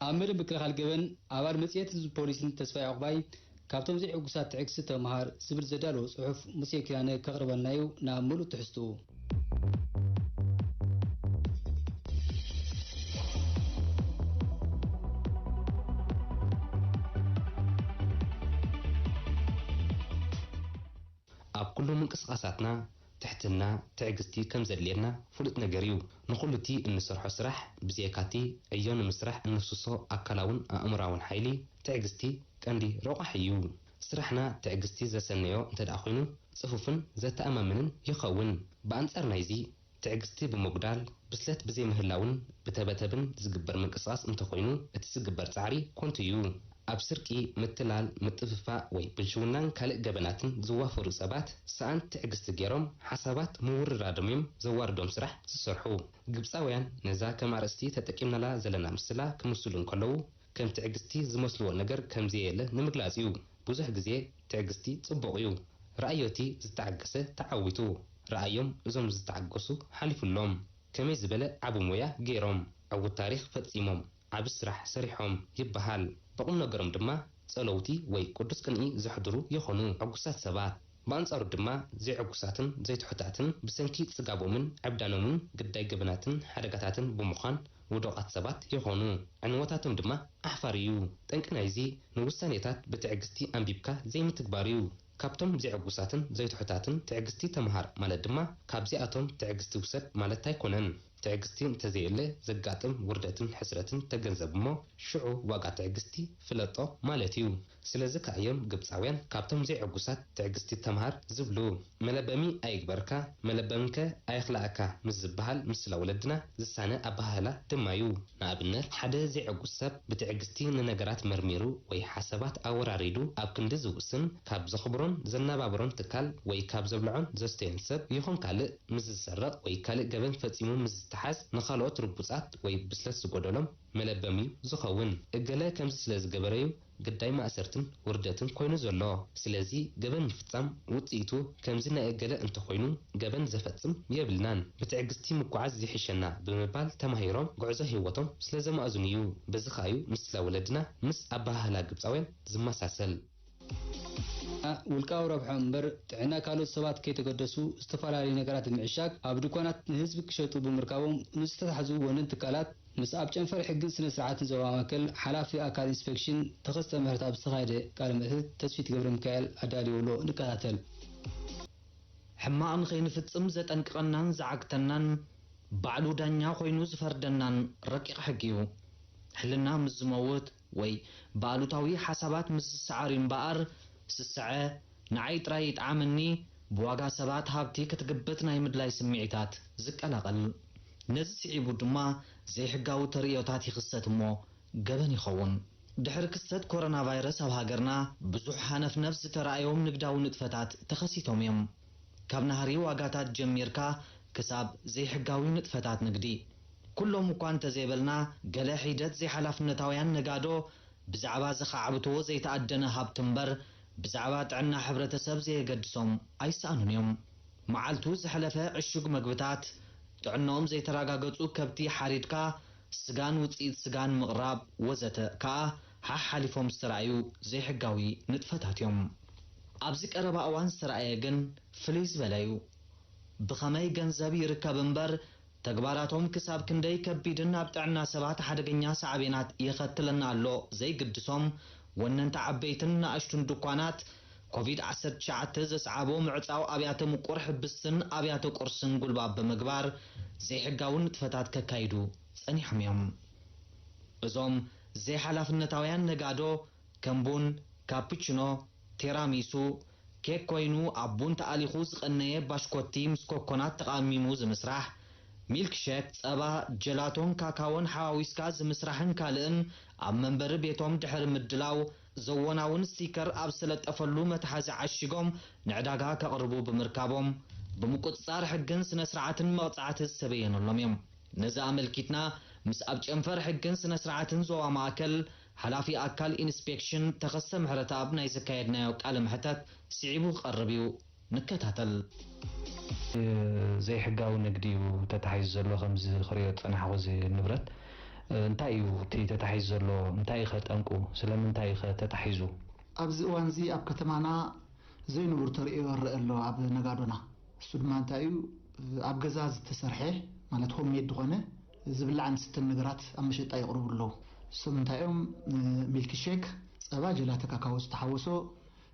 ኣብ መደብ ምክልኻል ገበን ኣባል መጽሔት ህዝቢ ፖሊስን ተስፋይ ዕቑባይ፣ ካብቶም ዘይዕጉሳት ትዕግስቲ ተምሃር ዝብል ዘዳለዎ ጽሑፍ ሙሴ ኪዳነ ከቕርበልና እዩ። ናብ ምሉእ ትሕዝትኡ። ኣብ ኩሉ ምንቅስቓሳትና ትሕትና፣ ትዕግስቲ ከም ዘድልየና ፍሉጥ ነገር እዩ። ንኹሉ እቲ እንሰርሖ ስራሕ፣ ብዘየካቲ ዕዮ ንምስራሕ እነፍስሶ ኣካላውን ኣእምሮኣውን ሓይሊ፣ ትዕግስቲ ቀንዲ ረቋሒ እዩ። ስራሕና ትዕግስቲ ዘሰነዮ እንተ ደኣ ኮይኑ፣ ጽፉፍን ዘተኣማምንን ይኸውን። ብኣንጻር ናይዚ፣ ትዕግስቲ ብምጉዳል፣ ብስለት ብዘይምህላውን ብተበተብን ዝግበር ምንቅስቓስ እንተኾይኑ፣ እቲ ዝግበር ጻዕሪ ኮንቱ እዩ። ኣብ ስርቂ፣ ምትላል፣ ምጥፍፋእ ወይ ብልሽውናን ካልእ ገበናትን ዝዋፈሩ ሰባት፣ ሰኣን ትዕግስቲ ገይሮም፣ ሓሳባት ምውርራዶም እዮም ዘዋርዶም ስራሕ ዝሰርሑ። ግብጻውያን ነዛ ከም ኣርእስቲ ተጠቂምናላ ዘለና ምስላ ክምስሉ እንከለዉ፣ ከም ትዕግስቲ ዝመስልዎ ነገር ከም ዘየለ ንምግላጽ እዩ። ብዙሕ ግዜ ትዕግስቲ ጽቡቕ እዩ። ረኣዮ እቲ ዝተዓገሰ ተዓዊቱ፣ ረኣዮም እዞም ዝተዓገሱ ሓሊፉሎም። ከመይ ዝበለ ዓቢ ሞያ ገይሮም፣ ዕዉት ታሪኽ ፈጺሞም፣ ዓቢ ስራሕ ሰሪሖም ይበሃል። ብቑም ነገሮም ድማ ጸለውቲ ወይ ቅዱስ ቅንኢ ዘሕድሩ ይኾኑ። ዕጉሳት ሰባት ብኣንጻሩ ድማ ዘይዕጉሳትን ዘይትሑታትን ብሰንኪ ጽጋቦምን ዕብዳኖምን ግዳይ ገበናትን ሓደጋታትን ብምዃን ውዱቓት ሰባት ይኾኑ። ዕንወታቶም ድማ ኣሕፋሪ እዩ። ጠንቂ ናይዚ ንውሳኔታት ብትዕግስቲ ኣንቢብካ ዘይምትግባር እዩ። ካብቶም ዘይዕጉሳትን ዘይትሑታትን ትዕግስቲ ተምሃር ማለት ድማ ካብዚኣቶም ትዕግስቲ ውሰድ ማለት ኣይኮነን። ትዕግስቲ እንተዘየለ ዘጋጥም ውርደትን ሕስረትን ተገንዘብ እሞ ሽዑ ዋጋ ትዕግስቲ ፍለጦ ማለት እዩ። ስለዚ ከኣ እዮም ግብጻውያን ካብቶም ዘይዕጉሳት ትዕግስቲ ተምሃር ዝብሉ። መለበሚ ኣይግበርካ፣ መለበምከ ኣይኽላእካ ምስ ዝበሃል ምስላ ወለድና ዝሳነ ኣበሃህላ ድማ እዩ። ንኣብነት፣ ሓደ ዘይዕጉስ ሰብ ብትዕግስቲ ንነገራት መርሚሩ ወይ ሓሳባት ኣወራሪዱ ኣብ ክንዲ ዝውስን፣ ካብ ዘኽብሮን ዘነባብሮን ትካል ወይ ካብ ዘብልዖን ዘስተዮን ሰብ ይኹን ካልእ ምስ ዝሰርቕ ወይ ካልእ ገበን ፈጺሙ ምስ ዝተሓዝ፣ ንኻልኦት ርቡጻት ወይ ብስለት ዝጎደሎም መለበሚ'ዩ ዝኸውን። እገለ ከምዚ ስለ ዝገበረ'ዩ ግዳይ ማእሰርትን ውርደትን ኮይኑ ዘሎ። ስለዚ ገበን ምፍጻም ውጽኢቱ ከምዚ ናይ እገለ እንተኾይኑ ገበን ዘፈጽም የብልናን። ብትዕግስቲ ምጉዓዝ ይሕሸና ብምባል ተማሂሮም ጉዕዞ ህይወቶም ስለ ዘማእዝኑ'ዩ። በዚ ከኣ'ዩ ምስላ ወለድና ምስ ኣበሃህላ ግብጻውያን ዝመሳሰል። ውልቃዊ ረብሖ እምበር ጥዕና ካልኦት ሰባት ከይተገደሱ ዝተፈላለዩ ነገራት ብምዕሻግ ኣብ ድኳናት ንህዝቢ ክሸጡ ብምርካቦም ምስ ዝተታሕዙ ወነንቲ ትካላት ምስ ኣብ ጨንፈር ሕግን ስነ ስርዓትን ዞባ ማእከል ሓላፊ ኣካል ኢንስፔክሽን ተኸስተ ምሕረት ኣብ ዝተኻየደ ቃለ መሕትት ተስፊት ገብረ ሚካኤል ኣዳልዎ ኣሎ። ንከታተል። ሕማቕ ንኸይንፍጽም ዘጠንቅቐናን ዝዓግተናን ባዕሉ ዳኛ ኮይኑ ዝፈርደናን ረቂቕ ሕጊ እዩ። ሕልና ምስ ዝመውት ወይ ብኣሉታዊ ሓሳባት ምስ ዝሰዓር እዩ እምበኣር፣ ስስዐ፣ ንዓይ ጥራይ ይጥዓመኒ፣ ብዋጋ ሰባት ሃብቲ ክትግብት ናይ ምድላይ ስምዒታት ዝቀላቐል። ነዚ ስዒቡ ድማ ዘይሕጋዊ ተርእዮታት ይኽሰት እሞ ገበን ይኸውን። ድሕሪ ክስተት ኮሮና ቫይረስ ኣብ ሃገርና ብዙሕ ሃነፍነፍ ዝተራእዮም ንግዳዊ ንጥፈታት ተኸሲቶም እዮም። ካብ ናህሪ ዋጋታት ጀሚርካ ክሳብ ዘይሕጋዊ ንጥፈታት ንግዲ። ኩሎም እኳ እንተዘይበልና፣ ገለ ሒደት ዘይሓላፍነታውያን ነጋዶ ብዛዕባ ዘኻዕብትዎ ዘይተኣደነ ሃብቲ እምበር ብዛዕባ ጥዕና ሕብረተሰብ ዘየገድሶም ኣይሰኣኑን እዮም። መዓልቱ ዝሐለፈ ዕሹግ መግብታት፣ ጥዕንኦም ዘይተረጋገጹ ከብቲ ሓሪድካ ስጋን ውጽኢት ስጋን ምቕራብ ወዘተ ከኣ ሓሓሊፎም ዝተራእዩ ዘይሕጋዊ ንጥፈታት እዮም። ኣብዚ ቀረባ እዋን ዝተራእየ ግን ፍልይ ዝበለ እዩ። ብኸመይ ገንዘብ ይርከብ እምበር፣ ተግባራቶም ክሳብ ክንደይ ከቢድን ኣብ ጥዕና ሰባት ሓደገኛ ሳዕቤናት የኸትለና ኣሎ ዘይግድሶም ወነንቲ ዓበይትን ንኣሽቱን ድኳናት፣ ኮቪድ ዓሰርተ ትሽዓተ ዘስዓቦ ምዕጻው ኣብያተ ምቁር ሕብስትን ኣብያተ ቁርስን ጉልባብ ብምግባር ዘይሕጋዊ ንጥፈታት ከካይዱ ጸኒሖም እዮም። እዞም ዘይሓላፍነታውያን ነጋዶ ከም ቡን፣ ካፑቺኖ፣ ቴራሚሱ፣ ኬክ ኮይኑ ኣብ ቡን ተኣሊኹ ዝቐነየ ባሽኮቲ ምስ ኮኮናት ተቓሚሙ ዝምስራሕ፣ ሚልክ ሸክ፣ ጸባ፣ ጀላቶን ካካዎን ሓዋዊስካ ዝምስራሕን ካልእን ኣብ መንበሪ ቤቶም ድሕሪ ምድላው፣ ዘወናውን ስቲከር ኣብ ዝተለጠፈሉ መትሓዚ ዓሺጎም ንዕዳጋ ከቕርቡ ብምርካቦም፣ ብምቁጽጻር ሕግን ስነ ስርዓትን መቕጻዕቲ ዝተበየነሎም እዮም። ነዚ ኣመልኪትና ምስ ኣብ ጨንፈር ሕግን ስነ ስርዓትን ዞባ ማእከል ሓላፊ ኣካል ኢንስፔክሽን ተኸስተ ምሕረተኣብ ናይ ዘካየድናዮ ቃለ መሕተት ስዒቡ ክቐርብ እዩ። ንከታተል። ዘይሕጋዊ ንግዲ እዩ ተታሒዙ ዘሎ። ከምዚ ክሪኦ ዝጸናሕኩ እዚ ንብረት እንታይ እዩ እቲ ተታሒዙ ዘሎ? እንታይ እዩ ኸ ጠንቁ? ስለምንታይ እዩ ኸ ተታሒዙ? ኣብዚ እዋን እዚ ኣብ ከተማና ዘይንቡር ተርእዮ ይረአ ኣሎ ኣብ ነጋዶና። እሱ ድማ እንታይ እዩ? ኣብ ገዛ ዝተሰርሐ፣ ማለት ሆም ሜድ ዝኾነ ዝብላዕን ዝስተን ነገራት ኣብ መሸጣ ይቕርቡ ኣለዉ። እሶም እንታይ እዮም? ሚልክ ሼክ፣ ጸባ፣ ጀላተ ካካዎ ዝተሓወሶ፣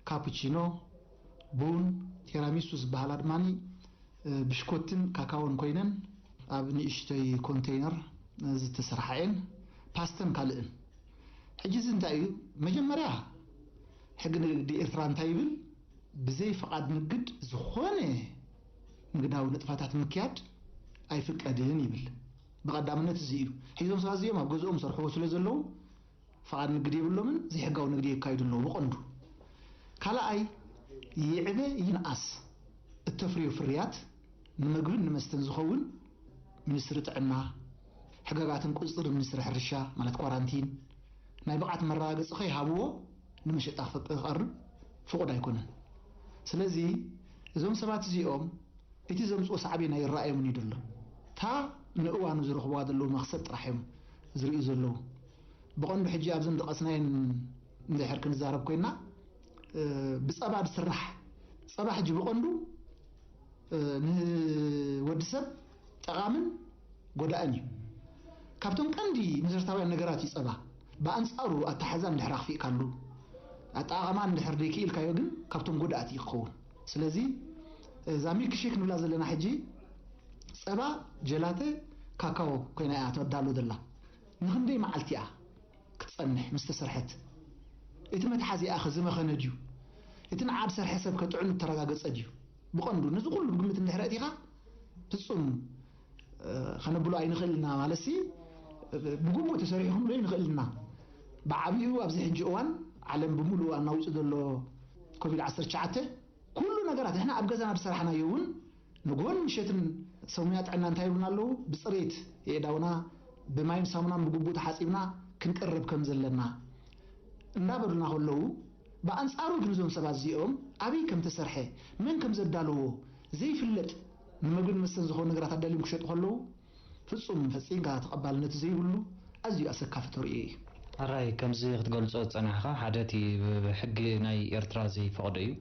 ካፑቺኖ፣ ቡን፣ ቴራሚሱ ዝበሃላ ድማ ብሽኮትን ካካዎን ኮይነን ኣብ ንእሽተይ ኮንቴይነር ዝተሰርሓ እየን። ፓስተን ካልእን። ሕጂ እዚ እንታይ እዩ? መጀመርያ ሕጊ ንግዲ ኤርትራ እንታይ ይብል? ብዘይ ፍቓድ ንግድ ዝኾነ ንግዳዊ ንጥፈታት ምክያድ ኣይፍቀድን ይብል። ብቐዳምነት እዚ እዩ። ሕዞም ሰባት እዚኦም ኣብ ገዝኦም ሰርሕዎ ስለ ዘለዉ ፍቓድ ንግዲ የብሎምን፣ ዘይሕጋዊ ንግዲ የካይዱ ኣለዉ ብቐንዱ። ካልኣይ፣ ይዕበ ይንኣስ እተፍርዮ ፍርያት ንምግብን ንመስተን ዝኸውን ሚኒስትሪ ጥዕና፣ ሕጋጋትን ቁፅፅር ሚኒስትሪ ሕርሻ፣ ማለት ኳራንቲን፣ ናይ ብቕዓት መረጋገፂ ከይሃብዎ ንመሸጣ ክፈቅ-፣ ክቐርብ ፍቑድ ኣይኮነን። ስለዚ እዞም ሰባት እዚኦም እቲ ዘምፅኦ ሳዕቤን ኣይረኣዮምን እዩ ዘሎ። እታ ንእዋኑ ዝረኽብዋ ዘለዉ መኽሰብ ጥራሕ እዮም ዝርእዩ ዘለዉ። ብቐንዱ ሕጂ ኣብዚ እንደቐስናየን እንድሕር ክንዛረብ ኮይና፣ እ፣ ብፀባ ዝስራሕ ጸባ ሕጂ ብቐንዱ፣ እ፣ ንወዲ ሰብ ጠቓምን ጎዳእን እዩ። ካብቶም ቀንዲ መሰረታውያን ነገራት እዩ ጸባ። ብኣንጻሩ ኣተሓዛ እንድሕር ኣኽፊእካሉ፣ ኣጠቓቕማ እንድሕር ደይክኢልካዮ ግን ካብቶም ጎዳእቲ እዩ ክኸውን። ስለዚ እዛ ሚልክ ሼክ ንብላ ዘለና ሕጂ ጸባ፣ ጀላተ፣ ካካዎ ኮይና እያ ተዳሎ ዘላ። ንኽንደይ መዓልቲ እያ ክትጸንሕ ምስ ተሰርሐት? እቲ መትሓዚኣ ኸ ዝመኸነ ድዩ? እቲ ንዓ ዝሰርሐ ሰብ ከ ጥዕኑ እተረጋገጸ ድዩ? ብቐንዱ ነዚ ኩሉ ብግምት እንድሕር ኣእቲኻ፣ ፍጹም፣ እ፣ ኸነብሎ ኣይንኽእልና ማለትሲ፣ እ፣ ብግቡእ ተሰሪሑ ክንብሎ ኣይንኽእልና። ብዓቢኡ ኣብዚ ሕጂ እዋን ዓለም ብምሉኡ ኣናዊጹ ዘሎ ኮቪድ ዓሰርተ ትሽዓተ፣ ኩሉ ነገራት ንሕና ኣብ ገዛና ዝሰራሕናዮ እውን ንግሆን ምሸትን ሰብ ሙያ ጥዕና እንታይ ይብሉና ኣለዉ? ብፅሬት የእዳውና ብማይን ሳሙናን ብግቡእ ተሓፂብና ክንቅርብ ከም ዘለና እንዳበሉና ከለዉ፣ ብኣንፃሩ ግን እዞም ሰባት እዚኦም ኣበይ ከም ተሰርሐ፣ መን ከም ዘዳለዎ ዘይፍለጥ፣ ንምግብን መስተን ዝኾኑ ነገራት ኣዳልዮም ክሸጡ ከለዉ፣ ፍጹም ፈጺምካ ተቐባልነት ዘይብሉ ኣዝዩ ኣሰካፊ ተርእዮ እዩ። ኣራይ፣ ከምዚ ክትገልጾ ዝጸናሕካ፣ ሓደ እቲ ብሕጊ ናይ ኤርትራ ዘይፈቕዶ እዩ።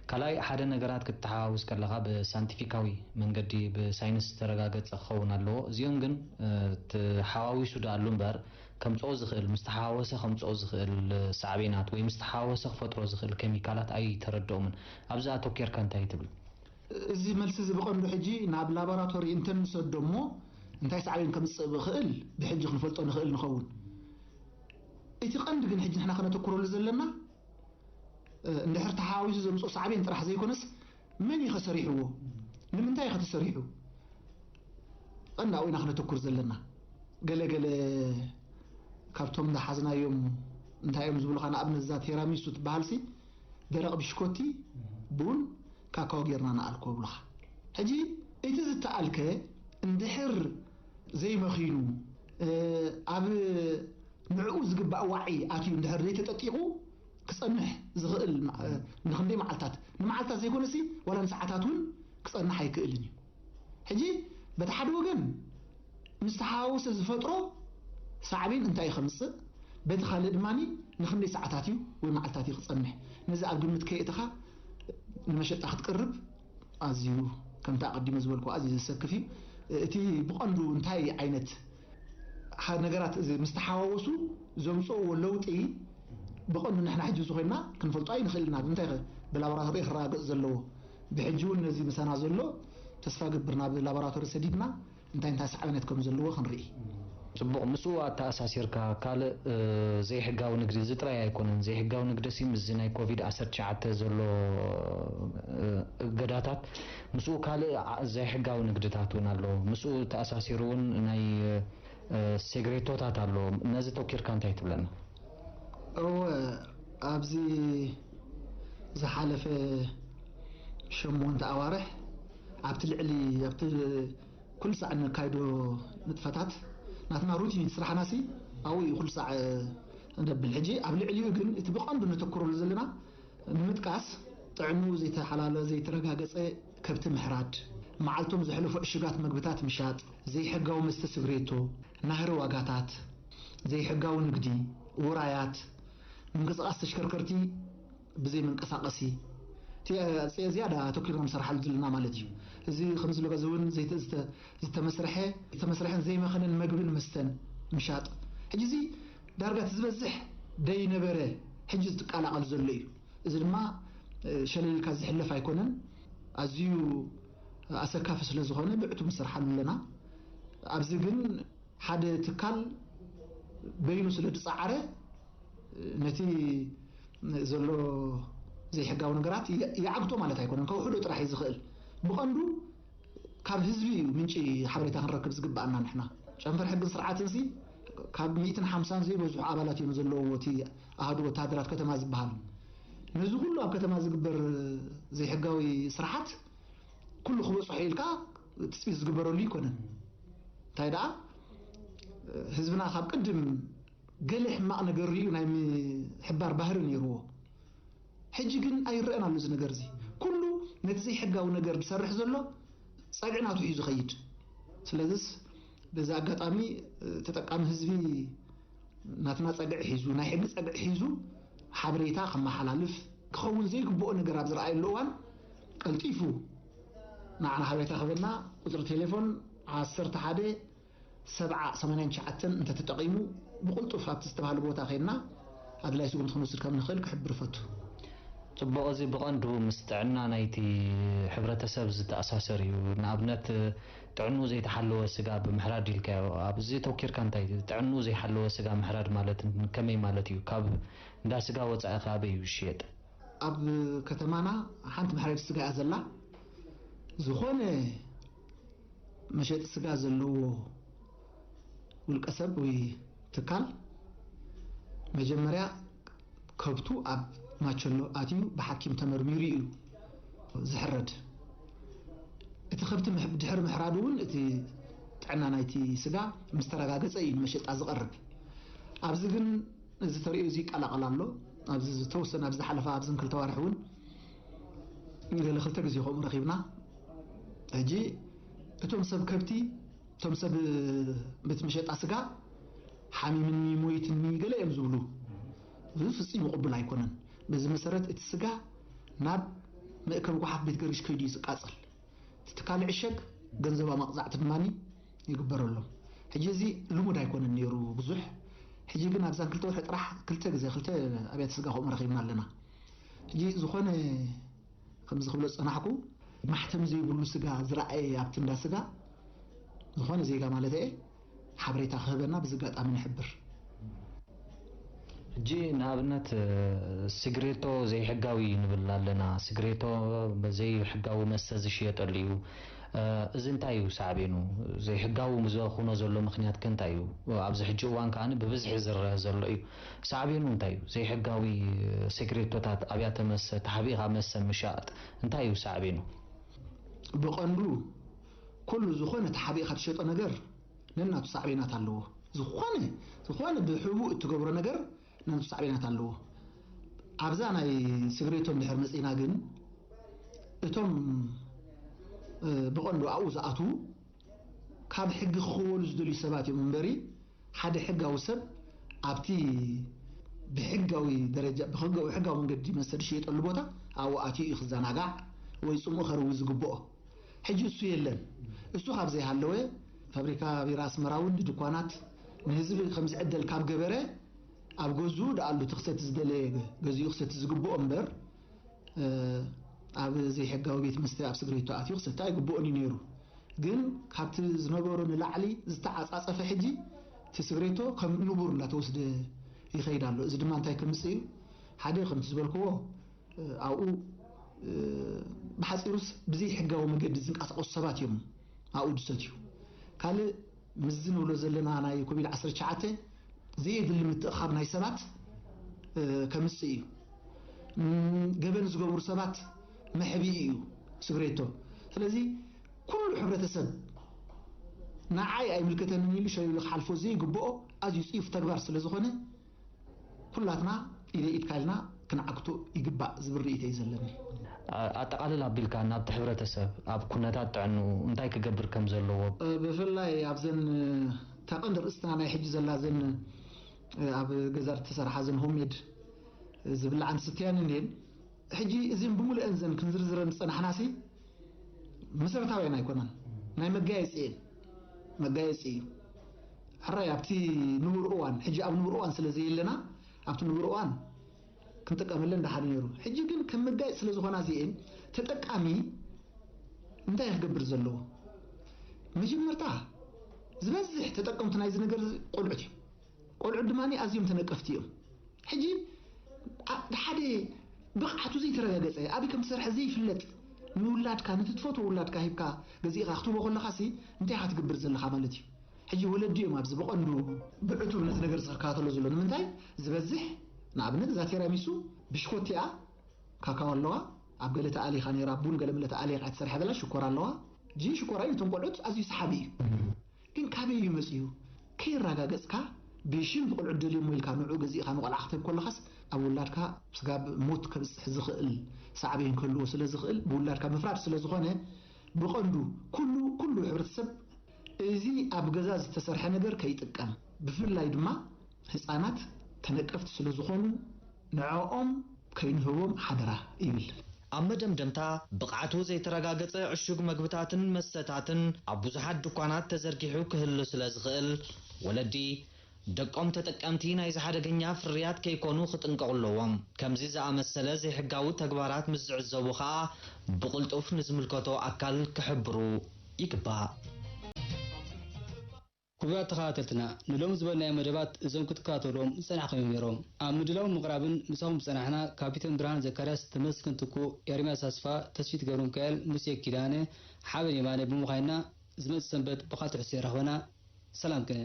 ካልኣይ፣ ሓደ ነገራት ክትተሓዋውስ ከለኻ ብሳይንቲፊካዊ መንገዲ፣ ብሳይንስ ዝተረጋገጸ ክኸውን ኣለዎ። እዚኦም ግን፣ እ፣ ተሓዋዊሱ ደኣሉ እምበር፣ ከምጽኦ ዝኽእል፣ ምስ ተሓዋወሰ ከምጽኦ ዝኽእል ሳዕቤናት ወይ ምስ ተሓዋወሰ ክፈጥሮ ዝኽእል ኬሚካላት ኣይተረድኦምን። ኣብዚ ኣተኲርካ እንታይ ትብል? እዚ መልሲ እዚ ብቐንዱ ሕጂ ናብ ላቦራቶሪ እንተንሰዶ እሞ እንታይ ሳዕቤን ከምጽእ ብኽእል ብሕጂ ክንፈልጦ ንኽእል ንኸውን። እቲ ቀንዲ ግን ሕጂ ንሕና ከነተኩረሉ ዘለና፣ እ፣ እንድሕር ተሓዋዊሱ ዘምጽኦ ሳዕቤን ጥራሕ ዘይኮነስ፣ መን እዩ ኸሰሪሕዎ? ንምንታይ እዩ ኸተሰሪሑ? ቀንዲ ኣብኡ ኢና ክነተኩር ዘለና። ገለ ገለ ካብቶም ዝሓዝናዮም እንታይ እዮም ዝብሉኻ? ንኣብነት እዛ ቴራሚሱ ትበሃልሲ ደረቕ ብሽኮቲ፣ ቡን፣ ካካዎ ጌርና ንኣልኮ ይብሉኻ። ሕጂ እቲ ዝተኣልከ እንድሕር ዘይመኺኑ፣ እ፣ ኣብ ንዕኡ ዝግባእ ዋዒ ኣትዩ እንድሕር ዘይተጠጢቑ ክጸንሕ ዝኽእል ማ-፣ ንኽንደይ መዓልታት፣ ንመዓልታት ዘይኮነሲ ዋላ ንሰዓታት እውን ክጸንሕ ኣይክእልን እዩ። ሕጂ በቲ ሓደ ወገን ምስ ተሓዋወሰ ዝፈጥሮ ሳዕቤን እንታይ እዩ ከምጽእ፣ በቲ ካልእ ድማ ንኽንደይ ሰዓታት እዩ ወይ መዓልታት እዩ ክጸንሕ፣ ነዚ ኣብ ግምት ከየእተኻ ንመሸጣ ክትቅርብ ኣዝዩ፣ ከምቲ ኣቐዲመ ዝበልኩ፣ ኣዝዩ ዘሰክፍ እዩ። እቲ ብቐንዱ እንታይ ዓይነት ሓ-፣ ነገራት እዚ ምስ ተሓዋወሱ ዘምጽእዎ ለውጢ ብቐንዱ ንሕና ሕጂ እዚ ኮይንና ክንፈልጦ ኣይንኽእልን ኢና። ብምንታይ ኸ? ብላቦራቶሪ ክረጋገጽ ዘለዎ። ብሕጂ እውን ነዚ ምሳና ዘሎ ተስፋ ገብር ናብ ላቦራቶሪ ሰዲድና እንታይ እንታይ ሳዕቤናት ከም ዘለዎ ክንርኢ። ጽቡቕ፣ ምስኡ ኣተኣሳሲርካ ካልእ፣ እ፣ ዘይሕጋዊ ንግዲ፣ እዚ ጥራይ ኣይኮነን። ዘይሕጋዊ ንግዲ ሲ ምስዚ ናይ ኮቪድ ዓሰርተ ትሽዓተ ዘሎ፣ እ፣ እገዳታት፣ ምስኡ ካልእ ዓ-፣ ዘይሕጋዊ ንግድታት እውን ኣሎ። ምስኡ ተኣሳሲሩ እውን ናይ፣ እ፣ ሴግሬቶታት ኣሎ። ነዚ ተኪርካ እንታይ ትብለና? እወ፣ ኣብዚ ዝሓለፈ ሸሞንተ ኣዋርሕ ኣብቲ ልዕሊ፣ ኣብቲ ኩሉ ሳዕ እነካይዶ ንጥፈታት፣ ናትና ሩቲን ስራሕናሲ ኣብኡ እዩ ኩሉ ሳዕ እነብል። ሕጂ ኣብ ልዕሊኡ ግን እቲ ብቐንዱ ነተኩረሉ ዘለና ንምጥቃስ፣ ጥዕንኡ ዘይተሓላለ፣ ዘይተረጋገጸ ከብቲ ምሕራድ፣ መዓልቶም ዘሕለፉ ዕሹጋት መግብታት ምሻጥ፣ ዘይሕጋዊ መስተ ስግሬቶ፣ ናህሪ ዋጋታት፣ ዘይሕጋዊ ንግዲ፣ ውራያት፣ ምንቅስቃስ ተሽከርከርቲ ብዘይ መንቀሳቀሲ፣ እቲ ዝያዳ ኣተኪርና ንሰርሓሉ ዘለና ማለት እዩ። እዚ ከምዚ ኢልካ እዚ እውን ዘይተ-፣ ዝተ-፣ ዝተመስርሐ፣ ዝተመስርሐን ዘይመኸነን መግብን መስተን ምሻጥ። ሕጂ እዚ ዳርጋ እቲ ዝበዝሕ ደይነበረ ሕጂ ዝትቀላቀል ዘሎ እዩ። እዚ ድማ ሸለል ኢልካ ዝሕለፍ ኣይኮነን። ኣዝዩ ኣሰካፊ ስለ ዝኾነ ብዕቱብ ንሰርሓሉ ኣለና። ኣብዚ ግን ሓደ ትካል በይኑ ስለ ዝፀዓረ ነቲ ዘሎ ዘይሕጋዊ ነገራት ይዓግቶ ማለት ኣይኮነን፣ ከውሕዶ ጥራሕ እዩ ዝኽእል። ብቐንዱ ካብ ህዝቢ እዩ ምንጪ ሓበሬታ ክንረክብ ዝግባኣና። ንሕና ጨንፈር ሕግን ስርዓትን ሲ ካብ ሚእትን ሓምሳን ዘይበዝሑ ኣባላት እዮም ዘለውዎ እቲ ኣሃዱ ወተሃደራት ከተማ ዝበሃል። ነዚ ኩሉ ኣብ ከተማ ዝግበር ዘይሕጋዊ ስርሓት ኩሉ ክበፅሖ ኢልካ ትፅቢት ዝግበረሉ ይኮነን። እንታይ ደኣ ህዝብና ካብ ቅድም ገለ ሕማቕ ነገር ሪኡ ናይ ምሕባር ባህሪ ነይርዎ። ሕጂ ግን ኣይረአን ኣሎ እዚ ነገር እዚ። ኩሉ ነቲ ዘይሕጋዊ ነገር ዝሰርሕ ዘሎ ጸግዒ ናቱ ሒዙ ኸይድ። ስለዚስ በዚ ኣጋጣሚ ተጠቃሚ ህዝቢ ናትና ጸግዒ ሒዙ፣ ናይ ሕጊ ጸግዒ ሒዙ ሓበሬታ ከመሓላልፍ ክኸውን ዘይግብኦ ነገር ኣብ ዝረኣየሉ እዋን ቀልጢፉ ንዓና ሓበሬታ ክህበና ቁጽሪ ቴሌፎን ዓሰርተ ሓደ ሰብዓ ሰማንያን ትሽዓተን እንተተጠቒሙ ብቕልጡፍ ኣብቲ ዝተባህለ ቦታ ከይድና ኣድላይ ስጉምቲ ክንወስድ ከም ንኽእል ክሕብር እፈቱ። ጽቡቕ፣ እዚ ብቐንዱ ምስ ጥዕና ናይቲ ሕብረተሰብ ዝተኣሳሰር እዩ። ንኣብነት ጥዕንኡ ዘይተሓለወ ስጋ ብምሕራድ ኢልካዮ። ኣብዚ ተወኪርካ እንታይ ጥዕንኡ ዘይሓለወ ስጋ ምሕራድ ማለት ከመይ ማለት እዩ? ካብ እንዳ ስጋ ወጻኢ ከ ኣበይ እዩ ዝሽየጥ? ኣብ ከተማና ሓንቲ መሕረዲ ስጋ እያ ዘላ። ዝኾነ መሸጢ ስጋ ዘለዎ ውልቀ ሰብ ወይ ትካል መጀመርያ ከብቱ ኣብ ማቸሎ ኣትዩ ብሓኪም ተመርሚሩ እዩ ዝሕረድ። እቲ ከብቲ ምሕ-፣ ድሕሪ ምሕራዱ እውን እቲ ጥዕና ናይቲ ስጋ ምስ ተረጋገጸ እዩ ንመሸጣ ዝቐርብ። ኣብዚ ግን እዚ ተርእዮ እዚ ይቀላቐል ኣሎ። ኣብዚ ዝተወሰነ ኣብዚ ዝሓለፈ ኣብዘን ክልተ ዋርሕ እውን ገለ ክልተ ግዜ ከምኡ ረኺብና። ሕጂ እቶም ሰብ ከብቲ፣ እቶም ሰብ ቤት መሸጣ ስጋ ሓሚምኒ ሞይትኒ ገለ እዮም ዝብሉ። እዚ ፍጹም ቅቡል ኣይኮነን። በዚ መሰረት እቲ ስጋ ናብ መእከቢ ጓሓፍ ቤት ገርግሽ ከይዱ እዩ ዝቃጸል። እቲ ትካል ዕሸግ ገንዘባዊ መቕጻዕቲ ድማ ይግበረሎም። ሕጂ እዚ ልሙድ ኣይኮነን ነይሩ ብዙሕ። ሕጂ ግን ኣብዛን ክልተ ወርሒ ጥራሕ ክልተ ግዜ ክልተ ኣብያተ ስጋ ከምኡ ረኺብና ኣለና። ሕጂ ዝኾነ ከምዚ ክብሎ ዝጸናሕኩ ማሕተም ዘይብሉ ስጋ ዝረኣየ ኣብቲ እንዳ ስጋ ዝኾነ ዜጋ ማለት እየ ሓበሬታ ክህበና ብዚ ኣጋጣሚ ንሕብር። ሕጂ ንኣብነት፣ እ፣ ሲግሬቶ ዘይሕጋዊ ንብል ኣለና። ሲግሬቶ ዘይሕጋዊ መስተ ዝሽየጠሉ እዩ። እ፣ እዚ እንታይ እዩ ሳዕቤኑ? ዘይሕጋዊ ዝኾኖ ዘሎ ምኽንያት ከ እንታይ እዩ? ኣብዚ ሕጂ እዋን ከኣ ብብዝሒ ዝረአ ዘሎ እዩ። ሳዕቤኑ እንታይ እዩ? ዘይሕጋዊ ሲግሬቶታት፣ ኣብያተ መስተ፣ ተሓቢእኻ መስተ ምሻጥ እንታይ እዩ ሳዕቤኑ? ብቐንዱ ኩሉ ዝኾነ ተሓቢእኻ ትሸጦ ነገር ነናቱ ሳዕቤናት ኣለዎ። ዝኾነ፣ ዝኾነ ብሕቡእ እትገብሮ ነገር ነናቱ ሳዕቤናት ኣለዎ። ኣብዛ ናይ ሲግሬቶ እንድሕር መጺእና ግን እቶም፣ እ፣ ብቐንዱ ኣብኡ ዝኣትዉ ካብ ሕጊ ክኽወሉ ዝደልዩ ሰባት እዮም እምበሪ ሓደ ሕጋዊ ሰብ ኣብቲ ብሕጋዊ ደረጃ፣ ብሕጋዊ፣ ሕጋዊ መንገዲ መስተ ዝሽየጠሉ ቦታ ኣብኡ ኣትዩ እዩ ክዘናጋዕ ወይ ጽምኡ ከርዊ ዝግብኦ። ሕጂ እሱ የለን። እሱ ካብ ዘይሃለወ ፋብሪካ ቢራ ኣስመራ እውን ንድኳናት ንህዝቢ ከም ዝዕደል ካብ ገበረ ኣብ ገዝኡ ደኣሉ እቲ ክሰቲ ዝደለየ ገዚኡ ክሰቲ ዝግብኦ እምበር እ፣ ኣብ ዘይሕጋዊ ቤት መስተ ኣብ ስግሬቶ ኣትዩ ክሰቲ ኣይግብኦን እዩ ነይሩ። ግን ካብቲ ዝነበሮ ንላዕሊ ዝተዓጻጸፈ ሕጂ እቲ ስግሬቶ ከም ንቡር እንዳተወስደ ይኸይድ ኣሎ። እዚ ድማ እንታይ ከምጽእ እዩ? ሓደ ከምቲ ዝበልክዎ፣ እ፣ ኣብኡ፣ እ፣ ብሓጺሩስ ብዘይ ሕጋዊ መገዲ ዝንቀሳቐሱ ሰባት እዮም ኣብኡ ዝሰትዩ። ካልእ ምስዚ ንብሎ ዘለና ናይ ኮቪድ ዓሰርተ ትሽዓተ ዘየድሊ ምትእኻብ ናይ ሰባት፣ እ፣ ከምጽእ እዩ። እም፣ ገበን ዝገብሩ ሰባት መሕብኢ እዩ ስግሬቶ። ስለዚ ኩሉ ሕብረተሰብ ንዓይ ኣይምልከተንን ኢሉ ሸሊሉ ክሓልፎ ዘይግብኦ ኣዝዩ ጽዩፍ ተግባር ስለ ዝኾነ ኩላትና ኢደ ኢድካ ኢልና ክንዓግቶ ይግባእ ዝብል ርእይቶ እዩ ዘለኒ። ኣ-፣ ኣጠቓልል ኣቢልካ ናብቲ ሕብረተሰብ ኣብ ኩነታት ጥዕንኡ እንታይ ክገብር ከም ዘለዎ? እ፣ ብፍላይ ኣብዘን፣ እ፣ እታ ቀንዲ ርእስትና ናይ ሕጂ ዘላ ዘን ኣብ ገዛ ዝተሰርሓ ዘን ሆምሜድ ዝብላዓን ዝስተያን እኒኤን። ሕጂ እዚን ብምሉአን ዘን ክንዝርዝረን ዝጸናሕናሲ መሰረታውያን ኣይኮናን፣ ናይ መጋየፂ እየን። መጋየፂ እዩ። ሕራይ ኣብቲ ንቡር እዋን፣ ሕጂ ኣብ ንቡር እዋን ስለ ዘየለና ኣብቲ ንቡር እዋን ክንጥቀመለን ደሓን ነይሩ። ሕጂ ግን ከም መጋየፂ ስለ ዝኾና እዚኤን ተጠቃሚ እንታይ ክገብር ዘለዎ? መጀመርታ ዝበዝሕ ተጠቀምቲ ናይዚ ነገር እዚ ቆልዑት እዮም። ቆልዑት ድማ ኣዝዮም ተነቀፍቲ እዮም። ሕጂ ሓደ ብቕዓቱ ዘይተረጋገፀ፣ ኣበይ ከም ትሰርሐ ዘይፍለጥ ንውላድካ፣ ነቲ ትፈትዎ ውላድካ ሂብካ ገዚእካ ክትቦ ከለኻሲ እንታይ ኢኻ ትገብር ዘለኻ ማለት እዩ። ሕጂ ወለዲ እዮም ኣብዚ ብቐንዱ ብዕቱብ ነቲ ነገር ዝከታተሎ ዘሎ። ንምንታይ ዝበዝሕ ንኣብነት እዛ ቴራሚሱ ብሽኮቲኣ ካካው ኣለዋ፣ ኣብ ገለ ተኣሊኻ ነይራ፣ ቡን ገለ መለ ተኣሊኻ ትሰርሐ ዘላ ሽኮር ኣለዋ። እዚ ሽኮር እዩ፣ እቶም ቆልዑት ኣዝዩ ሰሓቢ እዩ። ግን ካበይ እዩ መፅዩ? ከይረጋገፅካ ብሽም ብቆልዑ ደልዮሞ ኢልካ ንዑ ገዚእካ ንቆልዓ ክትህብ ከለኻስ ኣብ ውላድካ ስጋብ ሞት ከብፅሕ ዝኽእል ሳዕቤን ክህልዎ ስለ ዝኽእል ብውላድካ ምፍራድ ስለ ዝኾነ ብቐንዱ ኩሉ ኩሉ ሕብረተሰብ እዚ ኣብ ገዛ ዝተሰርሐ ነገር ከይጥቀም፣ ብፍላይ ድማ ህፃናት ተነቀፍቲ ስለ ዝኾኑ ንዕኦም ከይንህቦም ሓደራ ይብል። ኣብ መደምደምታ፣ ብቕዓቱ ዘይተረጋገጸ ዕሹግ መግብታትን መስተታትን ኣብ ብዙሓት ድኳናት ተዘርጊሑ ክህሉ ስለ ዝኽእል፣ ወለዲ ደቆም ተጠቀምቲ ናይዚ ሓደገኛ ፍርያት ከይኮኑ ክጥንቀቑ ኣለዎም። ከምዚ ዝኣመሰለ ዘይሕጋዊ ተግባራት ምስ ዝዕዘቡ ኸኣ ብቕልጡፍ ንዝምልከቶ ኣካል ክሕብሩ ይግባእ። ክቡራት ተኸታተልትና፣ ንሎሚ ዝበልናዮ መደባት እዞም ክትከታተልዎም ዝጸናሕኩም እዮም ነይሮም። ኣብ ምድላውን ምቕራብን ምሳኹም ዝጸናሕና ካፒተን ብርሃን ዘካርያስ ተመስገን ትኩእ፣ ኤርምያስ ኣስፋ፣ ተስፊት ገብረ ሚካኤል፣ ሙሴ ኪዳነ፣ ሓበን የማነ ብምዃንና ዝመጽእ ሰንበት ብኻልእ ትሕዝቶ የራኽበና። ሰላም ቅነ።